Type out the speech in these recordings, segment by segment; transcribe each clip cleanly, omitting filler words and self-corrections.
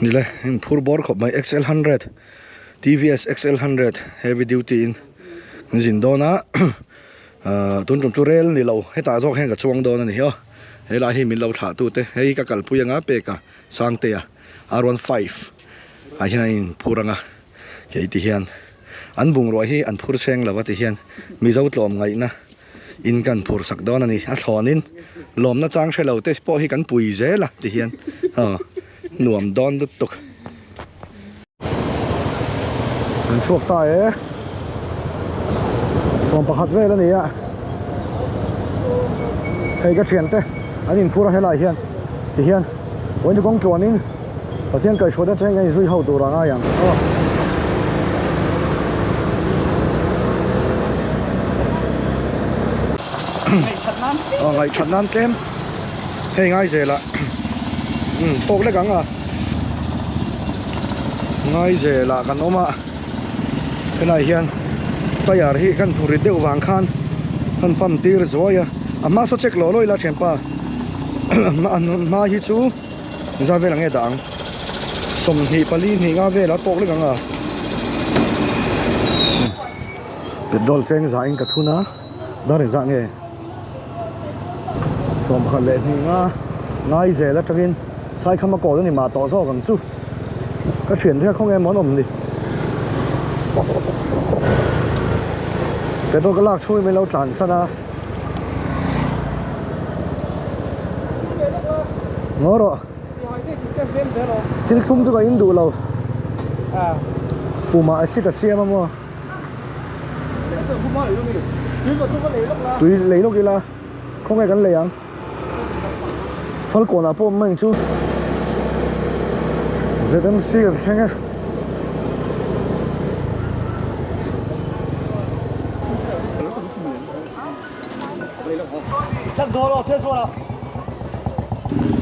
Nile in phur bawr khawp mai XL 100 TVS XL 100 heavy duty in an zin dawn a ahh tun tum chu rel ni lo hetah zawk hian ka chuang dawn a ni aw helai hi min lo thlah tu te hei ka kalpui anga pek a Sangtea R15 ah hian a in phur anga kei ti hian an bungrua hi an phur cheng lo a ti hian Mizo tlawm ngaihna. In kan phur sak dawn a ni. A thlawnin lawmna chang hre lo te pawh hi kan pui zel a ti hian aw nuam dawn lutuk. Kan chhuak ta e. 11 vel a ni a. Hei ka thiante an inphur a helai hian ti hian vawiin chu kawng tluanin Pathian kaihhruaina chengin kan inzui ho tur a ngai ang aw. Aw ngaihthat nan tlem hei ngai zel ah umm tawk lek ang a ngai zel ah kan awm a helai hian tyre hi kan hmu rit deuh vang khan kan pump tir zuai a a hma saw check lawh lawh ila thianpa a hma hi chu. Zar vel ang nge dah ang 24 hnih nga vel a tawk lek ang a petrol cheng zah in ka thun a dar engzah nge 11 leh hnih nga ngai zel atangin saikham a kawl a ni mah tawh zawk ang chu ka thian te kha khawnge maw an awm ni petrol ka lak chhungin min lo tlan san a. Ngaw rawh Thil thlum chu ka in duh lo Pumah acid a siam a maw Tui lei lawk ila Khawnge kan lei ang Falkawnah pawh awm ang chu ZMC kan thleng e.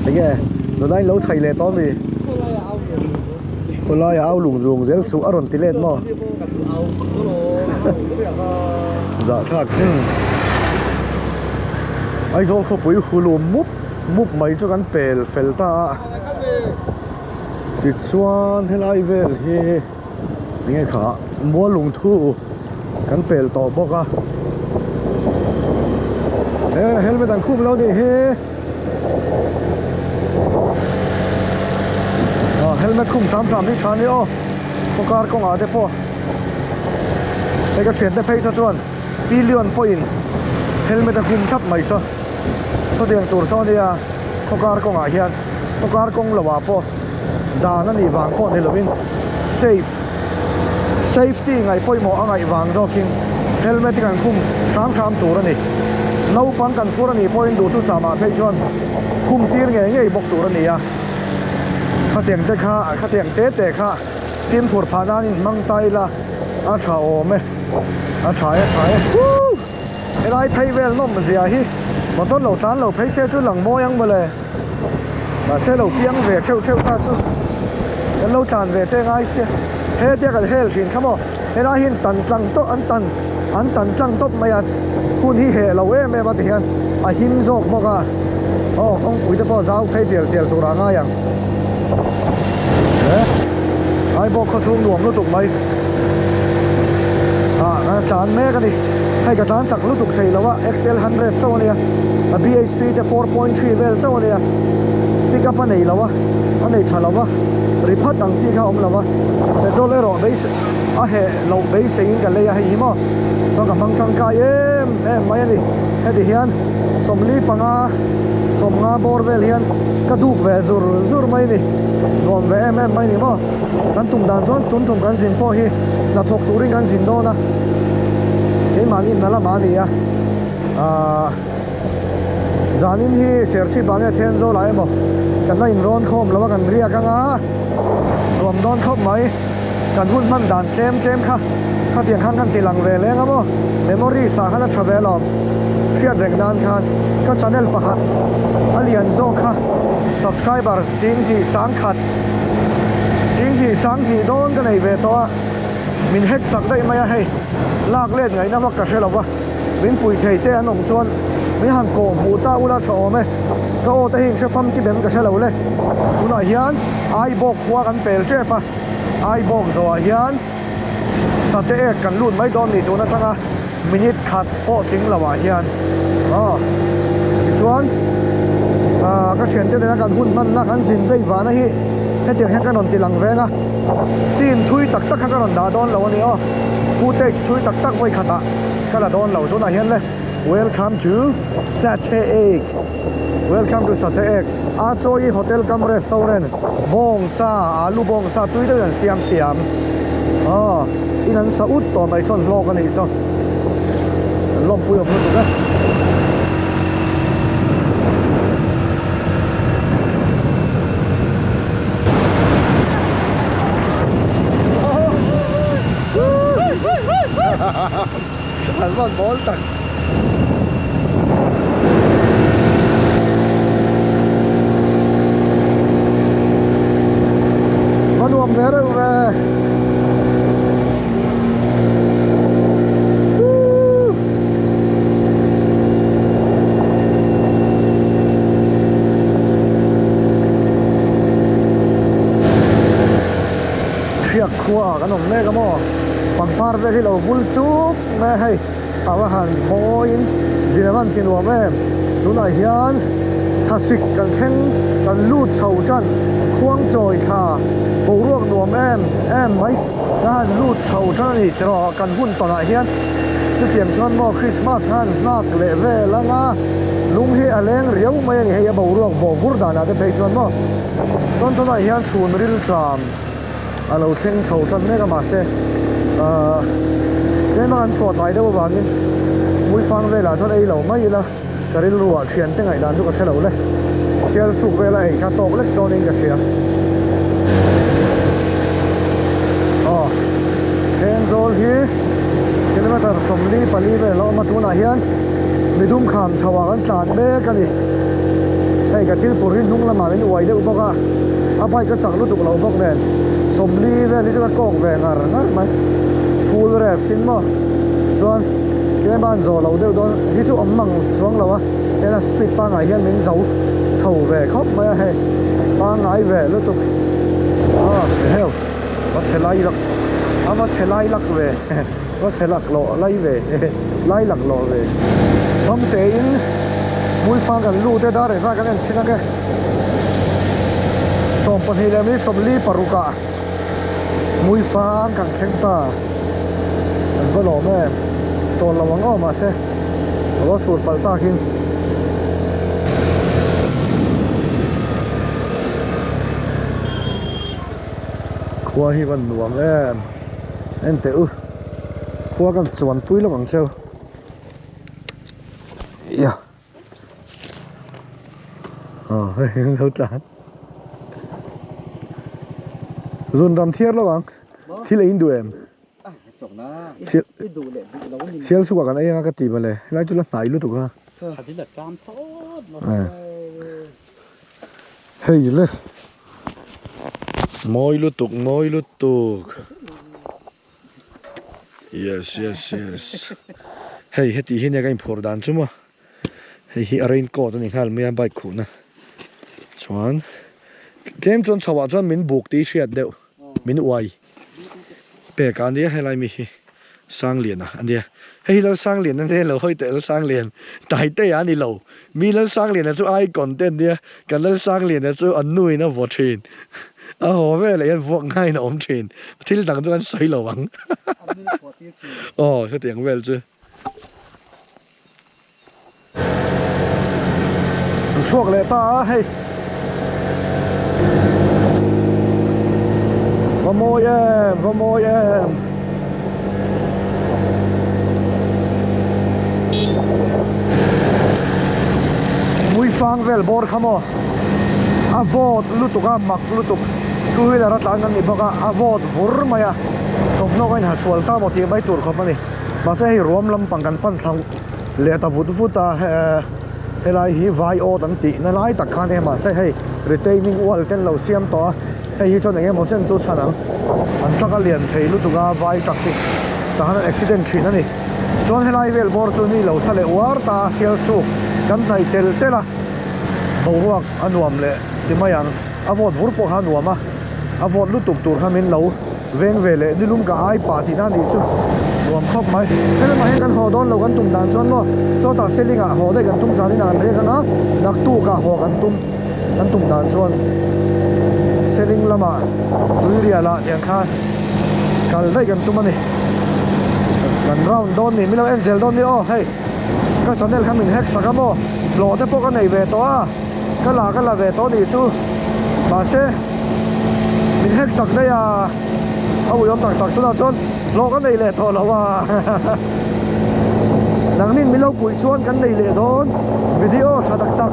Enge nula in lo chhaih leh tawh ami? Khawlai ah au lung zung zel suh a rawn ti let maw? Zahthlak Aizawl khawpui hulum mup mup mai chu kan pel fel ta a tichuan helai vel hi Enge kha mual lungthu kan pel tawh bawk a he helmet an khup lo nih hi ah helmet khum hram hram hi tha ni aw khawkar kawngah te pawh hei ka thiante phei saw chuan pillion pawhin helmet a khum thlap mai saw sawtiang tur saw ania khawkar kawngah hian khawkar kawng lo ah pawh. Dan a nih vang pawh ni lovin safe safety ngaih pawimawh a ngaih vang zawkin helmet hi kan khum hram hram tur a ni. Naupang kan phur a nih pawhin duhthusam ah phei chuan khum tir ngei ngei bawk tur a ni a. Khatiang te kha khatiang te te kha fimkhur phah nan in hmang ta ila a tha awm e a tha e a tha e woo helai phei vel nawm zia hi motor lo tlan lo phei se chu lang mawi ang mawle. Mahse lo piang ve theuh theuh ta chu kan lo tlan ve te ngai sia hetia kan hel thin kha maw helai hian tan tlang tawp an tan an tan tlang tawp mai a hun hi heh lo em em a ti hian a him zawk bawk a aw kawngpui te pawh zau phei tial tial tur ah ngai ang he Aibawk khaw chhung nuam lutuk mai ah kan tlan mek a ni hei ka tlan chak lutuk thei lo a XL 100 chauh a nia a BHP te 4.3 vel chauh a nia pick up a nei lo a a nei tha lo a ri phat ang chi kha a awm lo a petrol erawh base a heh loh beiseiin ka lei a hei hi maw chuan ka hmang tangkai em em mai a ni heti hian 45 50 bawr vel hian ka duk ve zur zur mai a ni nuam ve em em mai a ni maw kan tum dan chuan tun tum kan zin pawh hi hnathawk turin kan zin dawn a keimahni hna lamah a ni a ahh zanin hi serchhip ah nge Thenzawl ah emaw kan la inrawn khawm lo a kan riak anga nuam dawn khawp mai kan hun hman dan tlem tlem kha khatiang khan kan ti lang ve leng a maw memories ah khan a tha ve alawm hriat reng nan khan ka channel pakhat a lian zawk kha subscriber 10 sangkhat 10 sanghnih dawn ka nei ve tawh a min hack sak daih mai a hei lak let ngaihna vak ka hre lo va. Min pui thei te an awm chuan min han kawh hmuh ta ula tha awm e. Ka aw te hi in hre famkim em ka hre lo le. Tunah hian Aibawk khua kan pel tep a, Aibawk zawhah hian Sate ek kan lut mai dawn ni tun atanga minute khat pawh tling lo ah hian aw tichuan ah ka thiante nena kan hun hmanna kan zin vei vana hi hetiang hian ka rawn ti lang veng a scene thui tak tak kha ka rawn dah dawn lo a ni aw footage thui tak tak vawi khatah ka la dawn lo tunah hian le welcome to Sate ek welcome to Sate ek a chawi hotel cum restaurant bawngsa alu bawngsa tui deuhin an siam thiam aw in an sa ut tawh mai sawn hlawk a nih saw an lawmpui awm lutuk e. An van bawl tak. Va nuam ve reuh ve. Thiak khua ah kan awm mek a maw pangpar vel hi lo vul chuk mai a hei a va han mawiin zin a van ti nuam em tunah hian thlasik kan thleng kan lut chho tan khuang chawi thla boruak nuam em em mai ka han lut chho tan a ni tiraw kan hun tawnah hian chutiang chuan maw Christmas khan nghak leh vel anga lung hi a leng riau mai a ni hei a boruak vawh vur danah te phei chuan maw chuan tunah hian chhun ril tram a lo thleng chho tan mek a mahse ahh tlem a kan chhuah tlai deuh avangin Hmuifang velah chuan ei lo mai ila ka rilru ah thian te ngaih dan chu ka hre lo le sial suk vela ei kha tawk lek dawnin ka hria aw Thenzawl hi kilometer 44 vel a awm a tunah hian midum kham chho ah kan tlan mek a ni hei ka thil pur hi hnung lamah min uai deuh bawk a a bike a chak lutuk lo bawk nen sawmli vel hi chu ka kawk ve ngar ngar mai full rev sin maw chuan tlem a an zawh loh deuh dawn hi chu awm mang chuang lo a hena speed pangngai hian min zo chho ve khawp mai a hei pangngai ve lutuk ah heu va chhe lai lak a va chhe lai lak ve. Va chhe lak lawh lai ve lai lak lawh ve. Dam tein Hmuifang kan lut e dar engzah kan en thin ang e. 12 leh mi 46 ah Hmuifang kan thleng ta. Kan va lawm em. Chawl lo ang aw mahse ka va sur palh takin. Khua hi van nuam em. En teh u khua kan chuan pui lawk ang cheu ia aw hei an lo tlan zun ram thiar lawk ang thil ei in duh em sial suk ah kan ei anga ka ti mawle helai chu la hnai lutuk a hei le. Mawi lutuk mawi lutuk yes yes yes hei heti hi nia ka inphur dan chu maw hei hi a rain coat a ni nghal mai a bike khuhna chuan tlem chuan chho ah chuan min buk tih hriat deuh min uai pek a nia helai mi hi. Sangliana a nia. Hei hi Lalsangliana nia lo hawi teh Lalsanglian Taitea a ni lo. Mi Lalsangliana chu icon te an nia. Kan Lalsangliana chu an nu in a vaw thin. A haw vel ah hian vuak ngaiin a awm thin. Thil dang chu kan sawi lo ang. Aw hetiang vel chu. An chhuak leh ta a hei va mawi em va mawi em Muifang vel bawr kha maw a vawt lutuk a mak lutuk two wheeler a tlan kan ni bawk a a vawt vur mai a thawmhnaw ka inha sual ta maw tih mai tur khawp a ni. Mahse hei ruam lampang kan pan thla leh ta vut vut a helai hi vai awt an tih na lai tak khan e mahse hei retaining wall te an lo siam tawh a hei hi chuan eng emaw chen chu chhan ang an truck a lian thei lutuk a vai truck hi tah khan an accident thin a ni chuan helai vel bawr chu ni lo sa leh uar ta a sial suk kan hnaih telh telh a. Boruak a nuam leh ti mai ang. A vawt vur pawh kha a nuam a, a vawt lutuk tur kha min lo veng ve leh nilum ka ai pah tihna a nih chu nuam khawp mai. Helamah hian kan haw dawn lo kan tum dan chuan maw sawtah seling ah haw daih kan tum zanin ah an riak ang a, naktuk ah haw kan tum kan tum dan chuan seling lamah tuirial ah tiang khan kal daih kan tum a ni. Kan round dawn ni, min lo en zel dawn ni aw hei ka channel kha min hack sak a maw hlawh te pawh ka nei ve tawh a. Ka la ka la ve tawh nih chu mahse min hack sak daih a a ui awm tak tak tunah chuan hlawh ka nei leh tawh lo a nangnin min lo puih chuan kan nei leh dawn video tha tak tak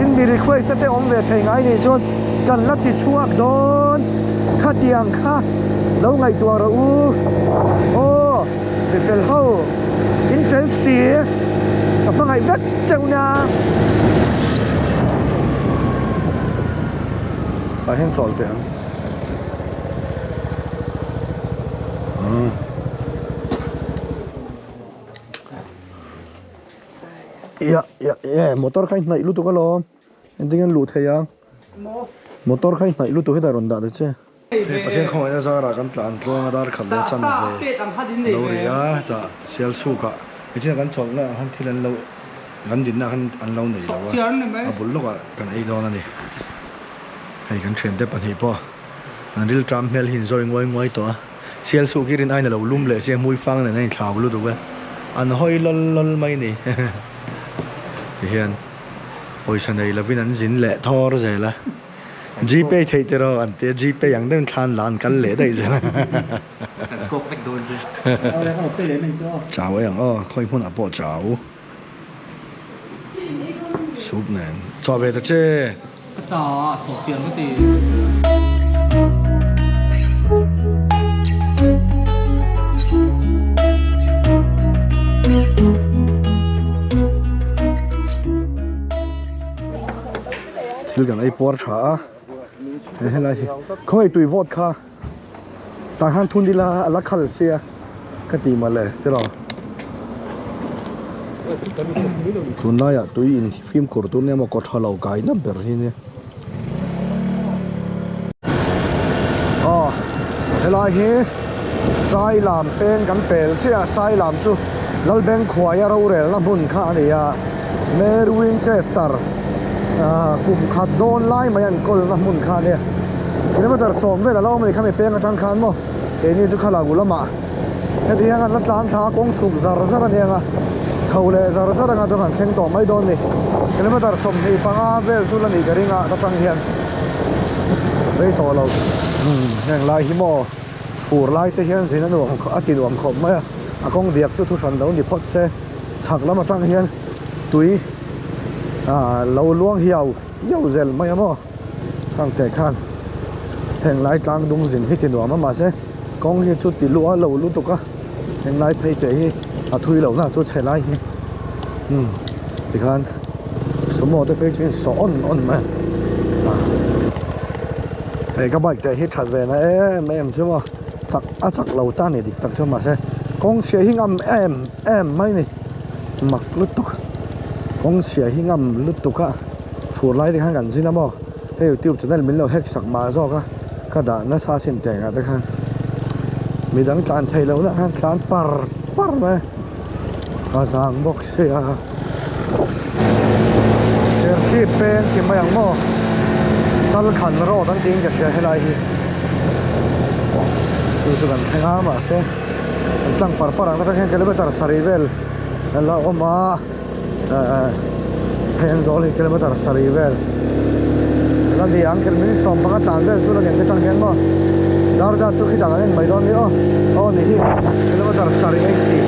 in mi request te te awm ve thei ngai nih chuan kan la ti chhuak dawn khatiang kha lo ngaihtuah rawh u aw mi fel ho in fel si ka hmangaih vek cheu nia. Tah hian chawl teh ang. Umm. Ia ia e motor kha i hnaih lutuk alawm engtin nge an luh theih ang motor kha i hnaih lutuk hetah rawn dah ta che. Hei Pathian khawngaihna zarah kan tlan tluang a dar khat leh chan ve lo ri a hetah sial suk ah nichina kan chawlhna ah khan thil an lo kan dinna ah khan an lo nei lo a a bul lawkah kan ei dawn a ni hei kan thiante pahnih pawh an rilṭam hmel hi inzawi nguai nguai tawh a sial suk hi rin aiin a lo lum leh sia hmui fang nen a inthlau lutuk a an hawi lawl lawl mai a ni tihian pawisa nei lovin an zin leh thawr zel a. Gpay theih te rawh an ti a, Gpay ang deuhin thlan la an kal leh daih zel a. Kan kawk vek dawn che. Chau ei ang aw, khawi hmunah pawh chau. Soup nen. Chaw ve ta che. Ka cha a sawh chian ka ti. Thil kan ei puar tha a he helai hi khawngaih tui vawt kha tah khan thun ila a la khal sia ka ti mawle tiraw tunlaiah tui in fimkhur tur nia maw kaw tha lo kai na ber hi nia aw helai hi Sailam peng kan pel chiah a Sailam chu Lalbengkhuaia rorelna hmun kha a ni a. Mary Winchester ah kum khat dawn lai mai an kawlna hmun kha a nia kilometer sawm vel a lo awm a ni khami peng atang khan maw keini chu khala gu lamah heti hian an la tlan thla a kawng chhuk zar zar a nia nga chho leh zar zar anga chuan kan thleng tawh mai dawn a ni kilometer 25 vel chu la nih ka ring a ta tang hian rei tawh lo umm heng lai hi maw fur lai te hian zin a nuam a ti nuam khawp mai a a kawng diak chu thu hran lo ni phawt se. Chhak lam atang hian tui ah lo luang hiau hiau zel mai a maw khang teh khan heng lai tlang dung zin hi ti nuam a mahse kawng hi chu ti luah lo lutuk a heng lai phei teh hi a thui loh na chu chhe lai hi umm tikhan sumo te phei chu in sawh awn awn mai a hei ka bike teh hi that ve na em em chu maw chak a chak lo ta ni dik tak chu mahse kawng chhia hi ngam em. Em mai ni mak lutuk kawng chhia hi ngam lutuk a fur lai te khan kan zin a maw hei youtube channel min lo hack sak mah zawk a ka dah nasa sin teng ah te khan midang tlan theih loh na khan tlan par par mai a zang bawk sia serchhip peng ti mai ang maw chalkhan road an tiin ka hria helai hi chu chu kan thleng a mahse. An tlang par par ang atang hian kilometer sarih vel a la awm a ehh pheng zawl hi kilometer sarih vel a la ni ang kilometer 15 tlan vel chu la ni ang te tang hian maw dar zat chu khitah kan en mai dawn ni aw aw ni hi kilometer sarih a inti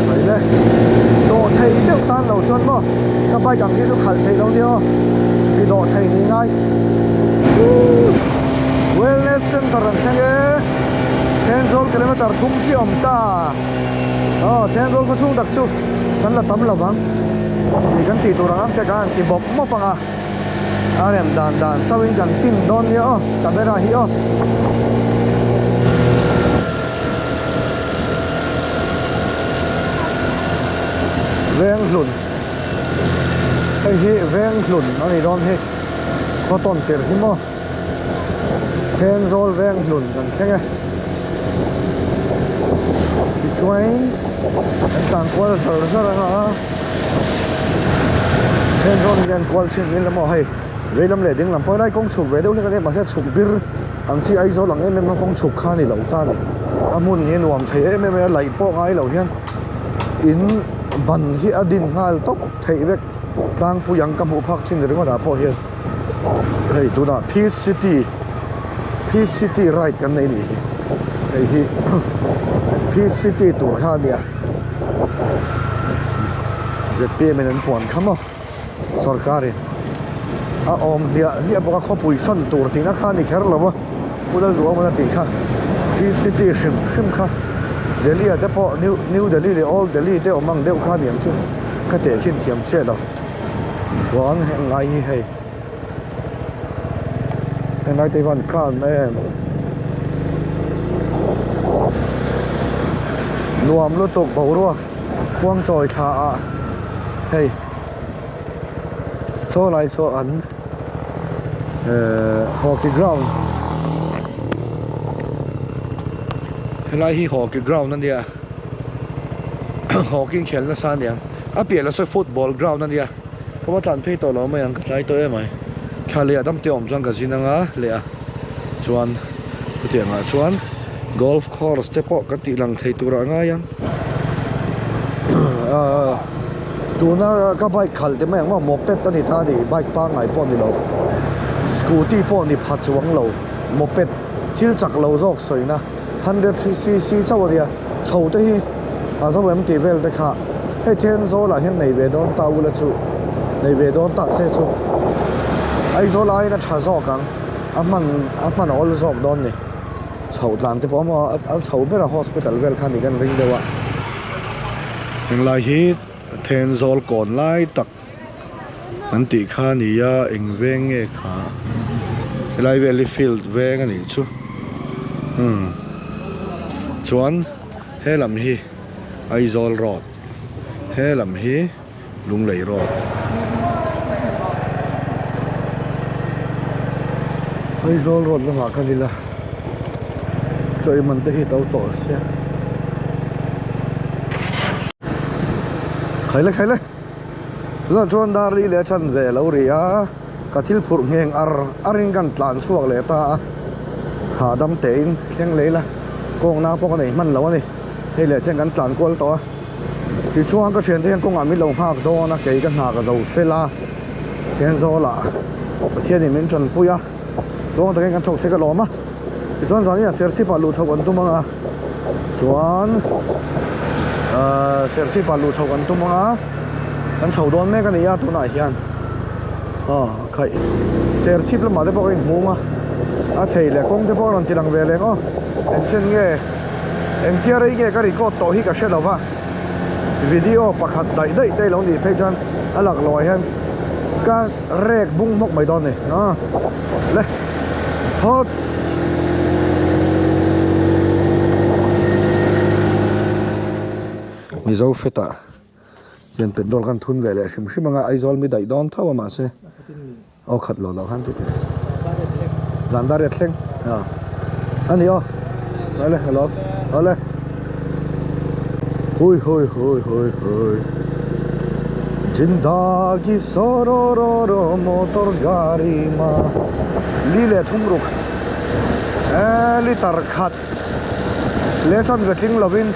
mai le dawh thei deuh tan lo chuan maw ka bike ang hi chu khalh theih lo ni aw mi dawh thei ni ngai. Wellness Center an thleng e, Thenzawl kilometer thum chi awm ta, aw Thenzawl khaw chhung tak chu kan la tam lo vang tih kan tih tur ang ang te khan an ti bawp mawp ang a, a rem dan dan chauhin kan tin dawn nia aw camera hi aw. Venghlun. Hei hi Venghlun a nih dawn hi, khaw tawn tirh hi maw Thenzawl Venghlun kan thleng e. Tichuan kan tlan kual zar zar ang a, Thenzawl hi kan kual chhin ila maw hei veilam leh dinglam pawh helai kawng chhuk ve deuh hlek a nia mahse chhuk bir ang chi Aizawl ang em em a kawng chhuk kha a ni lo ta a ni. A hmun hi a nuam thei em em a, laih pawh ngai lo hian. In ban hi a din nghal tawp theih vek tlangpui ang ka hmuh phak chin ringawt ah pawh hian hei tunah peace city peace city ride kan nei nih hi hei hi peace city tur kha a nia zpm in an puan kha maw sorkar in a awm hliah hliah bawk a khawpui sawn tur tihna kha a ni kher lo a Pu Lalduhawmana tih kha Peace City hrim hrim kha Delhi ah te pawh New New Delhi leh Old Delhi te awm ang deuh kha a ni ang chu ka tehkhin thiam chiah lo chuan heng lai hi hei heng lai te hi van calm em nuam lutuk boruak khuangchawi thla ah hei. Saw lai saw an ehh hockey ground helai hi hockey ground a nia hockey inkhelh nasa a niang a piah lah saw football ground a nia ka va tlan phei tawh lo mai ang ka tlai tawh em ai thla leh ah damte awm chuan ka zin anga leh a chuan chutiang ah chuan golf course te pawh ka tih lang thei tur ah a ngai ang ahh. Tuna ka bike khalh te mai ang maw moped a ni ta a ni bike pangngai pawh a ni lo scooty pawh ni pha chuang lo moped thil chak lo zawk sawina 100cc chauh a nia chho te hi a zo em tih vel te kha hei Thenzawl ah hian nei ve dawn ta ula chu nei ve dawn ta se chu Aizawl aiin a tha zawk ang a hman a hman a awl zawk dawn ni chho tlan te pawh a maw a chho ber a hospital vel kha ni kan ring deuh a. Henglai hi Thenzawl kawn lai tak an tih kha a ni a, eng veng nge kha helai vel hi field veng a nih chu umm chuan he lam hi Aizawl road he lam hi Lunglei road. Aizawl road lamah kal ila chaw ei man te hi to tawh sia Khaile khaile tunah chuan dar li leh a chhan ve lo ri a ka thil phurh ngheng ar ar in kan tlan chhuak leh ta a hahdam teh in thleng leh ila kawngna pawh ka nei hman lo a ni hei leh chen kan tlan kual tawh a. Tichuan ka thiante hian kawngah min lo nghak dawn a, kei ka hna ka zo fel a, Thenzawl-ah Pathianin min tanpui a, tluang takin kan thawk thei ka lawm a. Tichuan zan inah Serchhip-ah luh chhoh kan tum ang a, chuan ahh Serchhip-ah luh chhoh kan tum ang a, kan chho dawn mek a ni a tunah hian aw khaih Serchhip lamah te pawh ka inhmung a, a thei leh kawng te pawh a rawn ti lang ve leh ang aw, engchen nge. Engtia rei nge ka record tawh hi ka hre lova, video pakhat daih daih te lo nih phei chuan a lak loh ah hian ka rek bung hmawk mai dawn a ni a le hawts. Mizo feta hian petrol kan thun ve leh hrim hrim anga Aizawl mi daih dawn tho a mahse. Aw khat lo lo khan ti teh. Zan dar riat thleng. A. Ani aw. Awle hello. Awle. Hui hui hui hui hui. Jindagi soro ro ro motor gari ma. Li leh thum ruk. E liter khat. Le chan ve tling lovin.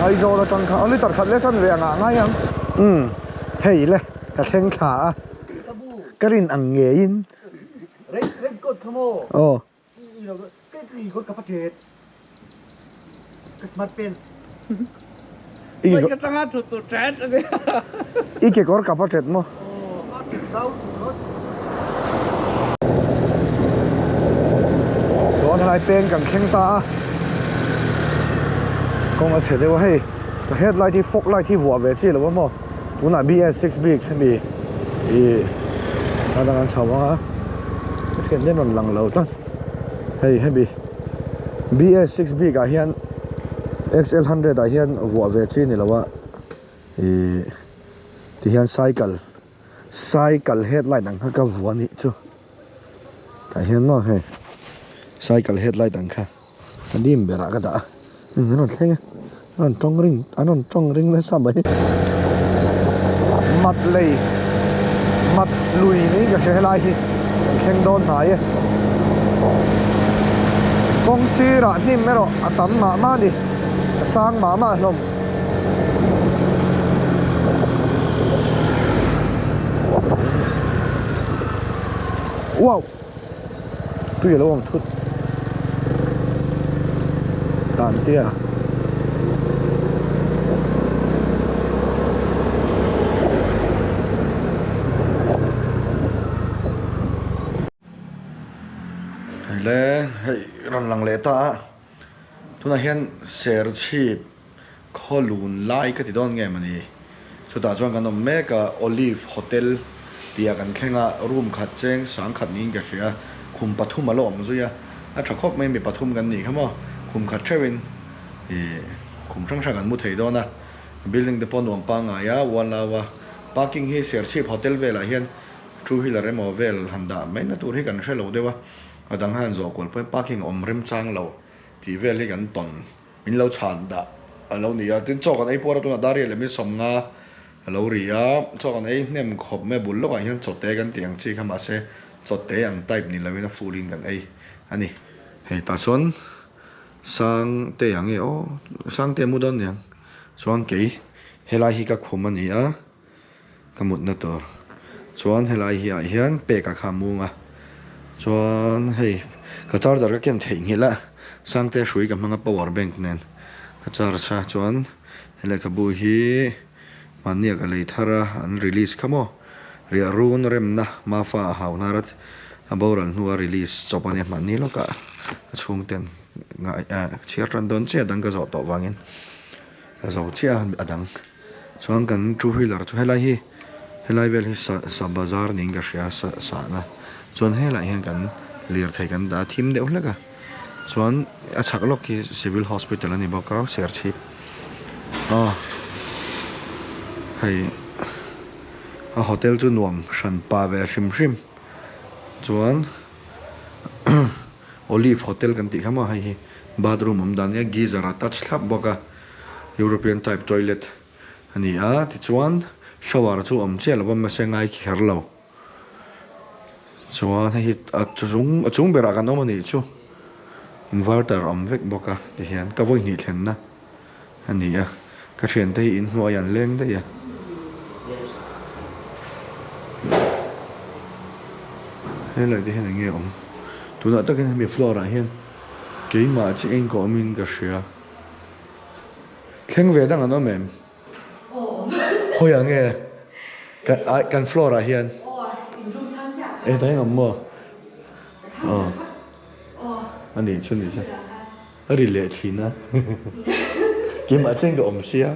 Aizawl atang kha. Liter khat le chan ve angah ngai ang. Um. Hei le ka thleng thla a. Ka rin ang ngeiin. Aw. I kekawr kap a tet maw? Chuan helai peng kan thleng ta a. Kawng a chhe deuh a hei. Ka headlight hi fog light hi vuah ve chi lo a maw? Tunah BS6 bik hemi ih a dang an chho ang a ka hriat hian rawn lang lo tlat hei hemi BS6 bik ah hian XL100 ah hian vuah ve chi a ni lo a ih ti hian cycle. Cycle headlight ang kha ka vuah anih chu tah hian maw hei cycle headlight ang kha ka dim berah ka dah a an rawn thleng a an rawn tawng ring an rawn tawng ring nasa mai mat lei mat lui niin ka hria helai hi kan thleng dawn hnai e kawng sirah hnim erawh a tam mah mah a ni a sang mah mah hlawm. Wow tui alo awm thut dan te a hei le hei rawn lang leh ta a tunah hian serchhip Khaw lun lai ka ti dawn nge mawni? Chutah chuan kan awm mek a, Olive Hotel tih ah kan thleng a, room khat cheng sang khat niin ka hria, khum pathum a la awm zui a, a tha khawp mai mi pathum kan nih kha maw, khum khat theuhin ih khum hrang hrang kan mu thei dawn a, building te pawh nuam pangngai a, uan lau a, parking hi Serchhip Hotel velah hian two wheeler emaw vel han dah mai na tur hi kan hre lo deuh a, a dang han zawh kual pawhin parking a awm remchang lo tih vel hi kan tawn. Min lo chhan dah a lo ni a, tin chaw kan ei puar a tunah Daria leh Minsawmnga a lo ri a, chaw kan ei hnem khawp mai a bul lawkah hian chawte kan tih ang chi kha mahse chawte ang type ni loin a full in kan ei a ni. Hei tah chuan Sangte ang nge aw Sangte a mu dawn niang chuan kei helai hi ka khum a ni a. Ka mutna tur chuan helai hi ah hian pek a kha mung a chuan hei ka charger ka ken theih nghilh a sangte hrui ka hmang a power bank nen ka charge a chuan he lehkhabu hi mahni ah ka lei thar a an release kha maw riah run remna mafa a hau hnar a a boral hnu a release chawp a nia mahni lawk ah a chhungten chhiar tan dawn chiah dang ka zawh tawh vangin ka zo chiah a dang. Chuan kan two wheeler chu helai hi helai vel hi sa sa bazar niin ka hria sa sahna chuan helaiah hian kan lirthei kan dah a thim deuh hlek a chuan a chhak lawk hi civil hospital a ni bawk a serchhip aw hei a hotel chu nuam hran pa ve hrim hrim chuan olive hotel kan tih kha maw hei hi bathroom awm dan nia geyser a touch thlap bawk a. European type toilet a ni a tichuan shower chu awm chiah lo va mahse ngai kher lo chuan hei hi a chung a chung berah kan awm a nih chu inverter awm vek bawk a tihian ka vawi hnih thlenna a ni a ka thiante hi inhnuai an leng daih a. Helai te hian eng nge awm tunah takin hemi floor ah hian keimah chiah in ka awmin ka hria. Thleng ve dang an awm em? Khawiah nge kan floor ah hian e ta hian awm maw? Aw a nih chu nih chu a ri leh thin a keimah chen ka awm sia.